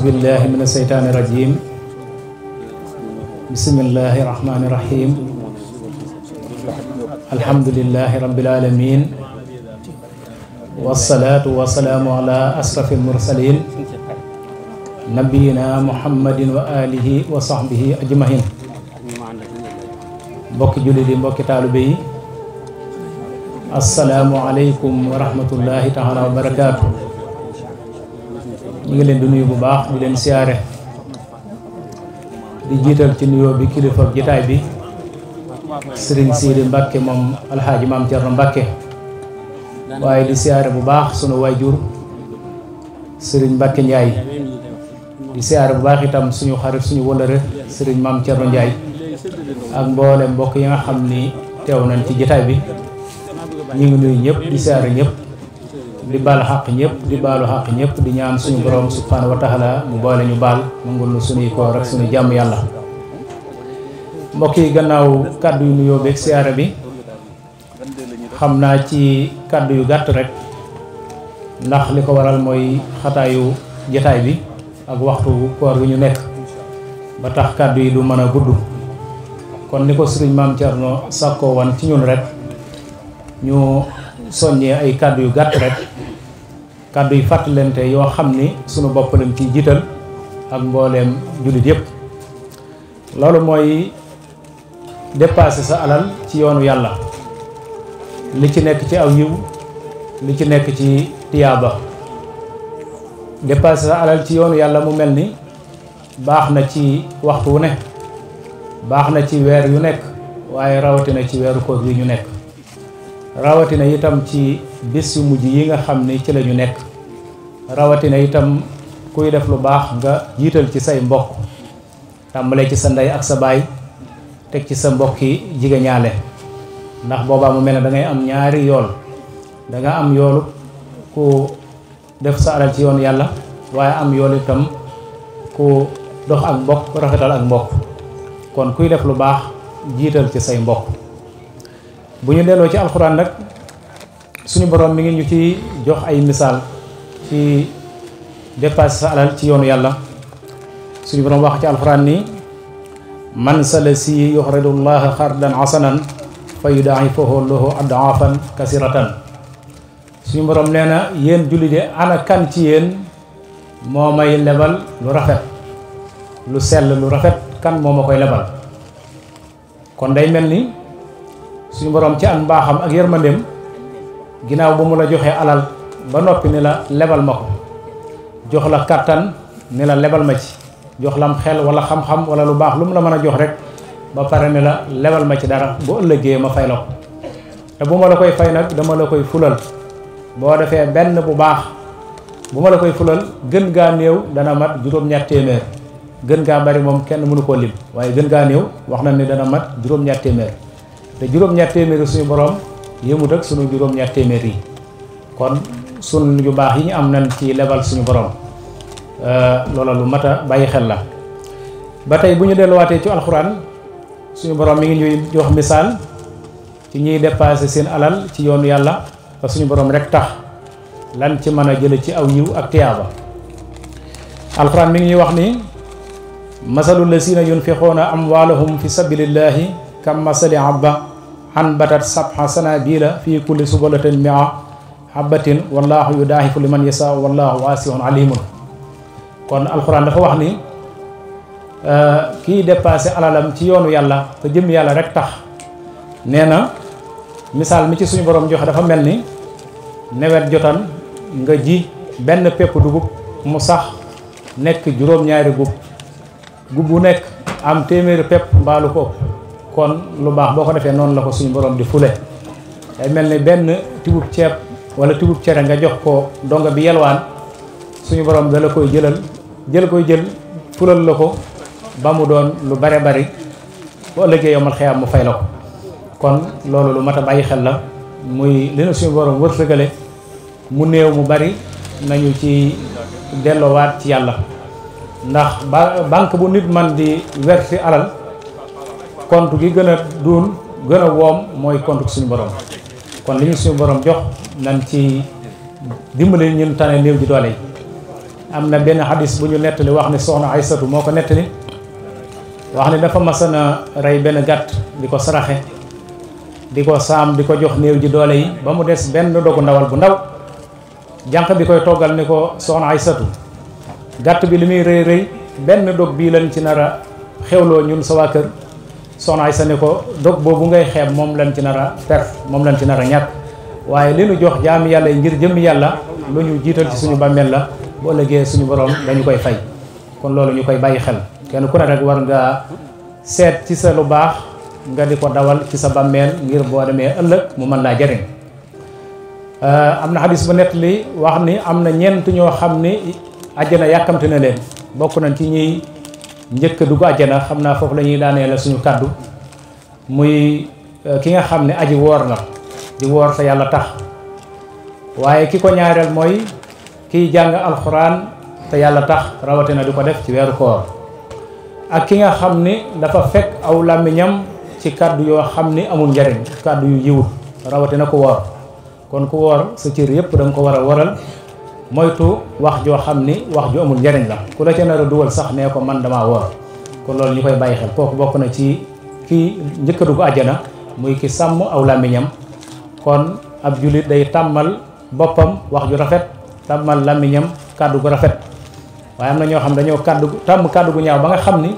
billahi min asheytaani rajim bismillahi rahmani rahim alhamdulillahi rabbil alamin wassalatu wassalaamu ala ashrafil mursalin nabiyina muhammadin wa alihi wa sahbihi ajmahin mbokki jullit yi mbokki taalibe yi assalaamu aleykum wa rahmatullahi taala wa barakaatu. ñu ngi leen di nuyu bu baax di leen siyaare di jiital ci nuyoo bi kilifa jitaay bi sëriñ Sidi Mbàkke moom alxaaji maam Cerno Mbàkke waaye di siyaare bu baax sunu waajur sëriñ Mbàkke Njaay di siyaare bu baax itam suñu xarit suñu wëllëre sëriñ maam Cerno Njaay ak mboole mbokk yi nga xam ni teew nañ ci jitaay bi ñu ngi nuyu ñëpp di siyaare ñëpp di baal xaq ñëpp di baalu xaq ñëpp di ñaan suñu borom subhanahu wa taala mu boole ñu baal nangul nu suñuy koor ak suñu jàmm yàlla. mbokk yi gannaaw kàddu yu nuyoo beeg siyaare bi xam naa ci kàddu yu gàtt rek ndax li ko waral mooy xataayu jataay bi ak waxtu koor wi ñu nekk ba tax kàddu yi du mën a gudd kon ni ko sëriñ maam Cerno sàkkoo woon ci ñun rek ñu soññee ay kàddu yu gàtt rek kàddu yu fàttalente yoo xam ni sunu bopp lañ ciy jiital ak mbooleem jullit yépp loolu mooy dépasser sa alal ci yoonu yàlla li ci nekk ci aw yiw li ci nekk ci tiyaaba dépasser sa alal ci yoonu yàlla mu mel ni baax na ci waxtu wu ne baax na ci weer yu nekk waaye rawatina ci weeru koor yi ñu nekk rawatina itam ci bis yu mujj yi nga xam ni ci la ñu nekk rawatina itam kuy def lu baax nga jiital ci say mbokk tàmbalee ci sa ndey ak sa baay teg ci sa mbokki jigéñaale ndax boobaa mu mel ne da ngay am ñaari yool da nga am yoolu ku def sa alal ci yoon yàlla waaye am yool itam ku dox ak mbokk rafetal ak mbokk kon kuy def lu baax jiital ci say mbokk. bu ñu delloo ci alxuraan nag suñu borom mi ngi ñu ci jox ay misaal ci dépasser sa alal ci yoonu yàlla suñu borom wax ci alxuraan ni man salasi yuxridu llaha xardan hasanan fa yudaa'ifahu lahu ad'aafan kasiratan suñu borom nee na yéen julli de ana kan ci yéen moo may lebal lu rafet lu sell lu rafet kan moo ma koy lebal kon day mel ni suñu borom ci an mbaaxam ak yërmandeem ginnaaw ba mu la joxee alal ba noppi ni la lebal ma ko jox la kàttan ni la lebal ma ci jox lam xel wala xam-xam wala lu baax lu mu la mën a jox rek ba pare ni la lebal ma ci dara bu ëllëgee ma fay la ko te bu ma la koy fay nag dama la koy fulal boo defee benn bu baax bu ma la koy fulal gën gaa néew dana mat juróom-ñaar téeméer gën gaa bari moom kenn mënu koo lim waaye gën gaa néew wax na ni dana mat juróom-ñaar téeméer te juróom-ñaar téeméeri suñu borom yëmut ak suñu juróom-ñaar téeméer yi kon sun yu baax yi ñu am nañ ci lebal suñu borom loola lu mat a bàyyi xel la. ba tey bu ñu delluwaatee ci alxuraan suñu borom mi ngi ñuy jox misaal ci ñuy dépasser seen alal ci yoonu yàlla te suñu borom rek tax lan ci mën a jële ci aw yiw ak tiyaaba. alxuraan mi ngi ñuy wax ni masalul lazina yunfiquuna amwaalahum fi sabilillahi kam masali abba anbatat sab'a sanabila fi kulli subulatin mi'a habatin wallahu yudaahifu liman yasha wallahu waasi'un alimun kon alxuraan dafa wax ni kii dépassé alalam ci yoonu yàlla te jëm yàlla rek tax nee na misaal mi ci suñu borom joxe dafa mel ni nawet jotan nga ji benn pepp dugub mu sax nekk juróom-ñaari gub bu nekk am téeméeri pepp mbaalu ko kon lu baax boo ko defee noonu la ko suñu borom di fule day mel ni benn tibub ceeb wala tibub cere nga jox ko donga bi yelwaan suñu borom da la koy jël fulal la ko ba mu doon lu bare bari bu ëllëgee yomal xiyaam mu fay la ko kon loolu lu mat a bàyyi xel la muy li na suñu borom wërsëgale mu néew mu bari nañu ci delloowaat ci yàlla ndax banque bu nit man di verser alal compte gi gën a duun gën a woom mooy compte suñu borom kon li ñu suñu borom jox nañ ci dimbali ñun tane néew ji doole yi am na benn xadis bu ñu nettali wax ni soxna Aysatu moo ko nettali wax ni dafa masana rey benn gàtt di ko saraxe di ko saam di ko jox néew ji doole yi ba mu des benn dogu ndawal bu ndaw jànq bi koy toggal ni ko soxna Aysatu gàtt bi li muy rëy rëy benn dog bii lañ ci nar a xewloo ñun sa waa kër. soxna Aysa ne ko dog boobu ngay xeeb moom lañ ci nar a perte moom lañ ci nar a ñàkk waaye li nu jox jaami yàlla yi ngir jëmmi yàlla lu ñu jiital ci suñu bàmmeel la bu ëllëgee suñu borom dañu koy fay kon loolu ñu koy bàyyi xel kenn ku ne rek war nga seet ci sa lu baax nga di ko dawal ci sa bàmmeel ngir boo demee ëllëg mu mën laa jariñ am na xadis bu nett li wax ni am na ñeent ñoo xam ni àjjana yàkkamte na leen bokk nañ ci ñuy njëkk dugg àjjana xam naa foofu la ñuy daanee la suñu kàddu muy ki nga xam ne aji woor la di woor te yàlla tax waaye ki ko ñaareel mooy kiy jàng alxuraan te yàlla tax rawatina di ko def ci weeru koor ak ki nga xam ni dafa fekk aw làmmiñam ci kàddu yoo xam ni amul njariñ kàddu yu yiwut rawatina ku woor kon ku woor sa cër yëpp da nga ko war a waral moytu wax joo xam ni wax ju amul njariñ la ku la ca nar a dugal sax nee ko man damaa woor kon loolu ñu koy bàyyi xel kooku bokk na ci kii njëkk a dugg àjjana muy ki sàmm aw làmmiñam kon ab jullit day tàmmal boppam wax ju rafet tàmmal làmmiñam kàddu gu rafet waaye am na ñoo xam dañoo tàmm kàddu gu ñaaw ba nga xam ni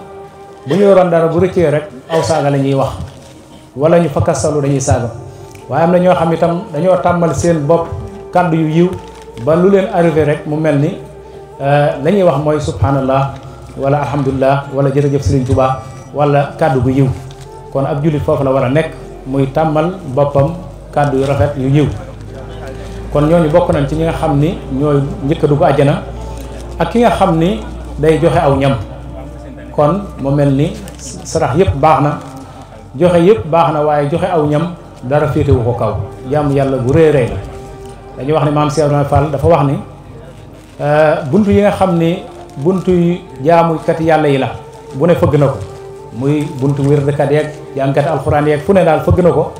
bu ñu yoroon dara bu rëccee rek aw saaga la ñuy wax wala ñu fakkasalu dañuy saaga waaye am na ñoo xam itam dañoo tàmmal seen bopp kàddu yu yiw ba lu leen arrivé rek mu mel ni la ñuy wax mooy subhanallah wala alhamdulillah wala jërëjëf Serigne Touba wala kàddu gu yiw kon ab jullit foofu la war a nekk muy tàmmal boppam kàddu yu rafet yu yiw kon ñooñu bokk nañ ci ñi nga xam ni ñooy njëkk a dugg àjjana ak ki nga xam ni day joxe aw ñam kon mu mel ni sarax yëpp baax na joxe yëpp baax na waaye joxe aw ñam dara féetewu ko kaw jaamu yàlla bu rëy rëy la dañuy wax ni maam Cheikh Ibrahima Fall dafa wax ni buntu yi nga xam ni buntu jaamukat yàlla yi la bu ne fëgg na ko muy buntu wérdkat yeeg jàngkat alxuraan yeeg fu ne daal fëgg na ko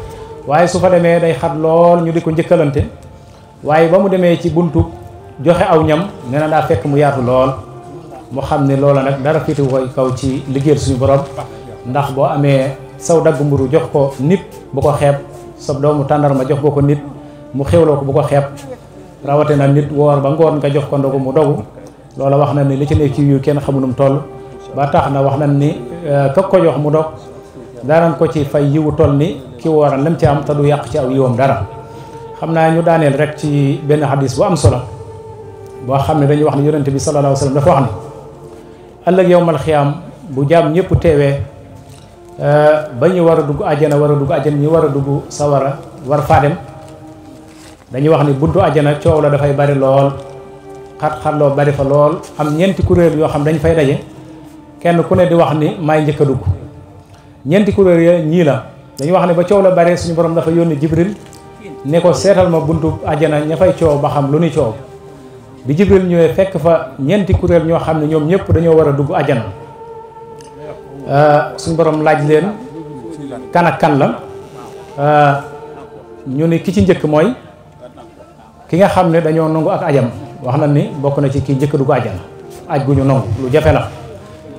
waaye su fa demee day xat lool ñu di ko njëkkalante waaye ba mu demee ci buntu joxe aw ñam nee na daa fekk mu yaatu lool mu xam ne loola nag dara féetewu koy kaw ci liggéeyal suñu borom ndax boo amee saw dagg mburu jox ko nit bu ko xeeb sa doomu tàndarma jox ko nit mu xewloo ko bu ko xeeb rawatina nit woor ba ngoon nga jox ko ndogu mu dogu loola wax na ni li ci nekk ci yu kenn xamunum toll ba tax na wax na ni kak ko jox mu dog daanan ko ci fay yiwu toll ni ki wooran lam ci am te du yàq ci aw yiwam dara xam naa ñu daaneel rek ci benn xadis bu am solo boo xam ne dañuy wax ne yonente bi sallallahu alayhi wa sallam dafa wax ni ëllëg yowmal xiyaam bu jaam ñëpp teewee ba ñu war a dugg àjjana ñu war a dugg sawara war faa dem dañuy wax ni buntu àjjana coow la dafay bari lool xat-xatloo bari fa lool am ñeenti kuréel yoo xam dañ fay daje kenn ku ne di wax ni maay njëkk a dugg ñeenti kuréel ya ñii la dañuy wax ne ba coow la bari suñu borom dafa yónni Jibril ne ko seetal ma buntu àjjana ña fay coow ba xam lu ni coow bi Jibril ñëwee fekk fa ñeenti kuréel ñoo xam ne ñoom ñëpp dañoo war a dugg àjjana suñu borom laaj leen kan ak kan la ñu ni ki ci njëkk mooy ki nga xam ne dañoo nangu ak ajam wax na ni bokk na ci ki njëkk dugg àjjana aj gu ñu nangu lu jafe la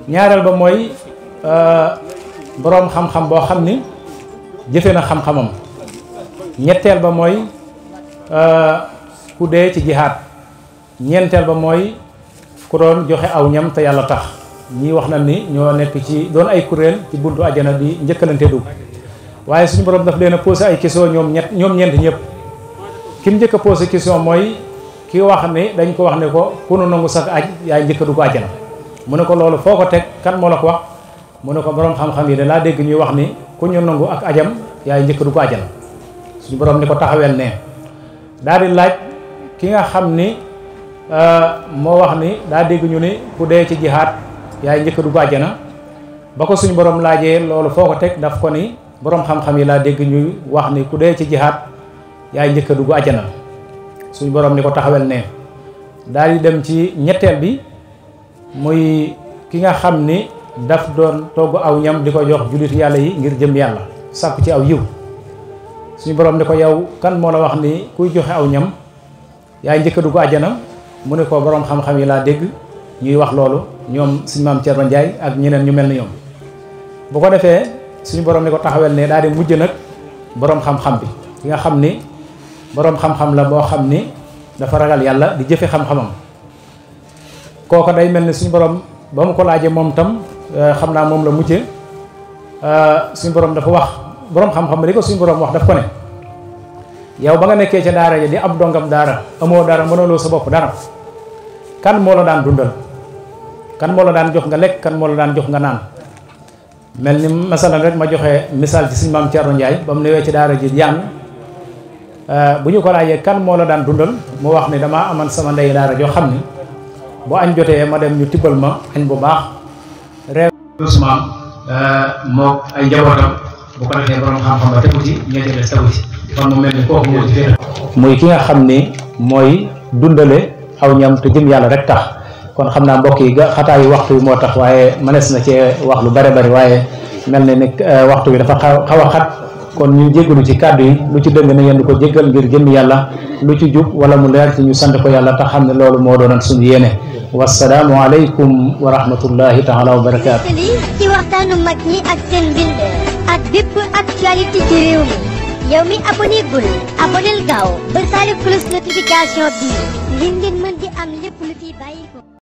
ñaareel ba mooy boroom xam-xam boo xam ni jëfe na xam-xamam ñetteel ba mooy ku dee ci jihaad ñeenteel ba mooy ku doon joxe aw ñam te yàlla tax ñii wax na ni ñoo nekk ci doon ay kuréel ci buntu àjjana di njëkkalante dugg waaye suñu borom daf leen a posé ay question ñoom ñeent ñëpp ki mu njëkk a posé question mooy ki wax ni dañ ko wax ne ko ku nu nangu sax aj yaay njëkk a dugg àjjana mu ne ko loolu foo ko teg kan moo la ko wax mu ne ko borom xam-xam yi de laa dégg ñuy wax ni ku ñu nangu ak ajam yaay njëkk a dugg àjjana suñu borom ni ko taxawel ne daal di laaj ki nga xam ni moo wax ni daa dégg ñu ni ku dee ci jihaad yaay njëkk a dugg àjjana ba ko suñu borom laajee loolu foo ko teg daf ko ni borom xam-xam yi laa dégg ñuy wax ni ku dee ci jihaad yaay njëkk a dugg àjjana suñu borom ni ko taxawel ne daal di dem ci ñetteel bi muy ki nga xam ni daf doon togg aw ñam di ko jox jullit yàlla yi ngir jëm yàlla sàkku ci aw yiw suñu borom ni ko yow kan moo la wax ni kuy joxe aw ñam yaay njëkk a dugg àjjana mu ne ko borom xam-xam yi laa dégg ñuy wax loolu ñoom suñu maam Thierno Ndiaye ak ñeneen ñu mel ni ñoom. bu ko defee suñu borom ni ko taxawel ne daal di mujj nag borom xam-xam bi ki nga xam ni borom xam-xam la boo xam ni dafa ragal yàlla di jëfe xam-xamam. kooko day mel ni suñu borom ba mu ko laajee moom tam xam naa moom la mujje suñu borom dafa wax borom xam-xam ba li ko suñu borom wax daf ko ne yow ba nga nekkee ca daara ji di ab dongam daara amoo dara mënaloo sa bopp dara kan moo la daan dundal kan moo la daan jox nga lekk kan moo la daan jox nga naan. mel ni masalan rek ma joxe misaal ci suñu maam Thierno Ndiaye ba mu newee ci daara ji jàng bu ñu ko laajee kan moo la daan dundal mu wax ni damaa aman sama ndey daara joo xam ni bu añ jotee ma dem ñu tibbal ma añ bu baax reer Ousmane moo ay njabootam bu ko defee borom xam-xam ba tegu ci ña jëlee tagu ci kon mu mel ni kooku moo ci féete muy ki nga xam ni mooy dundale aw ñam te jëm yàlla rek tax. kon xam naa mbokk yi xataayu waxtu bi moo tax waaye mënees na cee wax lu bare bari waaye mel na ni waxtu bi dafa xaw a xat kon ñu jéggalu ci kàddu yi lu ci dëng na ngeen di ko jéggal ngir jëmmi yàlla lu ci jub wala mu leer ci ñu sant ko yàlla te xam ne loolu moo doonan suñu yéene wasalaamu aleykum wa rahmatullahi taala wa barakaatu. ci waxtaanu mag ñi ak seen mbind ak bépp actualité ci réew mi yow mi abonné gul aboneel gaaw ba saali plus notification bi ngir ngeen mën di am lépp lu fi bàyyi ko